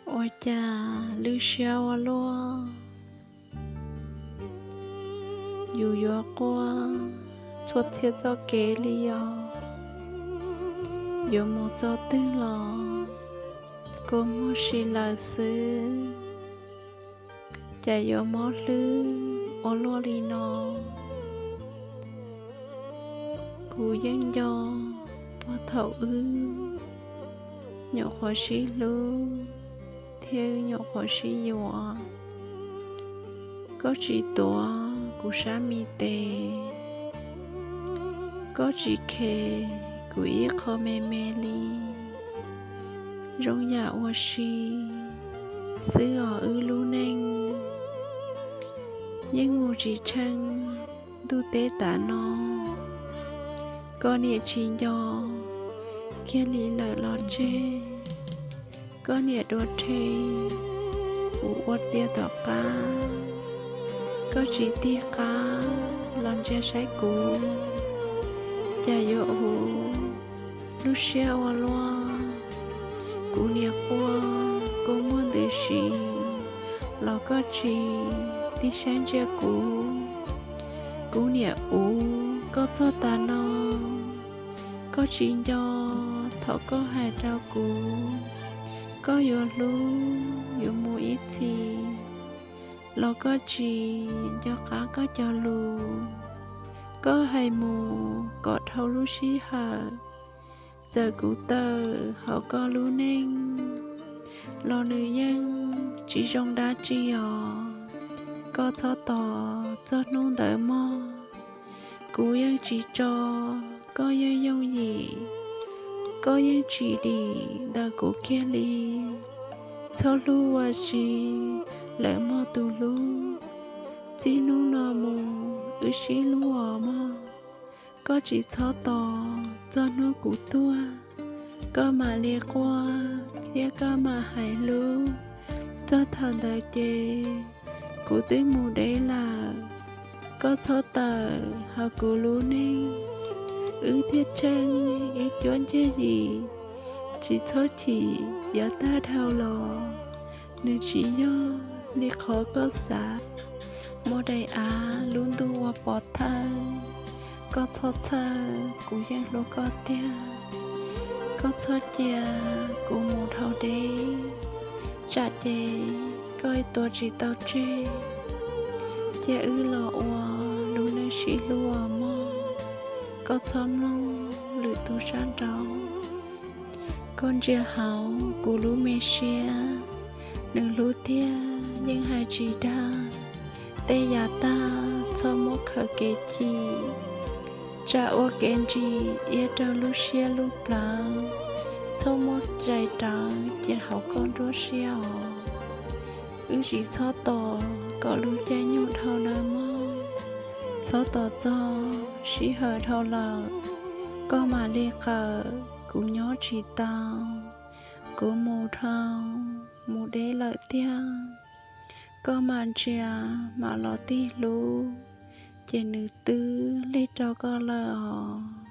Ua cas lub siab ua luaj, yus yuav quaj txhua txhia txoj kev li os. Yuav mus txog twg los kua muag si lawm xwb, cas yuav mob hlwb ua luaj li no. Kuv yeej nco puag thaum wb nyuam qhuav sib hlub thiab wb nyuam qhuav sib yuav. Koj tsis tuav kuv sab me tes, koj tsis khes kuv ib qho me me li. Zoo yam ua si xwb os wb lub neej, yeej mus tsis tsheej ntuj teb tas no. Koj niam tsis nco kiag li lawm los tseg, koj niam dua rhe kuv ua tiag tom qab. Koj tsis tig qab los ntsia saib kuv, cas yuav ua lub siab ua luaj. Kuv niam quaj kua muag ntws si los koj tsis tig saib ntsia kuv. Kuv niam ua koj txog tas no, koj tsis nco thaum koj hais rau kuv, koj yuav hlub yuav mus ib txhis los koj tsis nco qab koj cov lus. Koj hais mus kom dhau lub sij hawm, txawm kuv tawm hauv koj lub neej los nws yeej tsis zoo dab tsi os. Koj txhob tos txog hnub ntawd mog. Kuv yeej tsis tso koj yeej yooj yim, koj yeej tsis dim ntawm kuv kiag li. Txhob hlub ua si lawm mog tus hlub, txij hnub no mus wb sib hlub os mog. Koj tsis txhob tos txog hnub kuv tuag, koj mam li quaj thiab koj mam hais hlub. Txog thaum ntawd ces kuv twb mus deb lawm. Koj txhob tawm hauv kuv lub neej, wb thiaj tsheej ib cuab ntsej yim. Tsis txhob chim yav tag dhau los, nws tsis yog li qhov koj xav. Muaj daim av lub ntuj ua pov thawj, koj txhob txhawj, kuv yeej hlub koj tiag. Koj txhob cia kuv mus dhau deb, tsam ces koj tua tsis tau tseg. Cia wb los ua lub neej sib hlub os mog. Koj txhob mloog lwm tus sab nraud. Koj ntsia hauv kuv lub me siab, nws hlub tiag yeej hais tsis dag. Tej yav tag txhob muab khaws kev chim, tsam ua kev ntsis iab rau lub siab lub plawv. Txhob muab zais rawv cia hauv koj nruab siab os. Wb tsis txhob tos kom lub caij nyoog dhau nawb mog. Txhob tos txog sij hawm dhau lawm, koj mam li qawm, kuv nyob tsis tau. Kuv mus dhau, mus deb lawm tiag. Koj mam ntsia, mam los tig hlub, ces nws twb lig rau koj lawm os.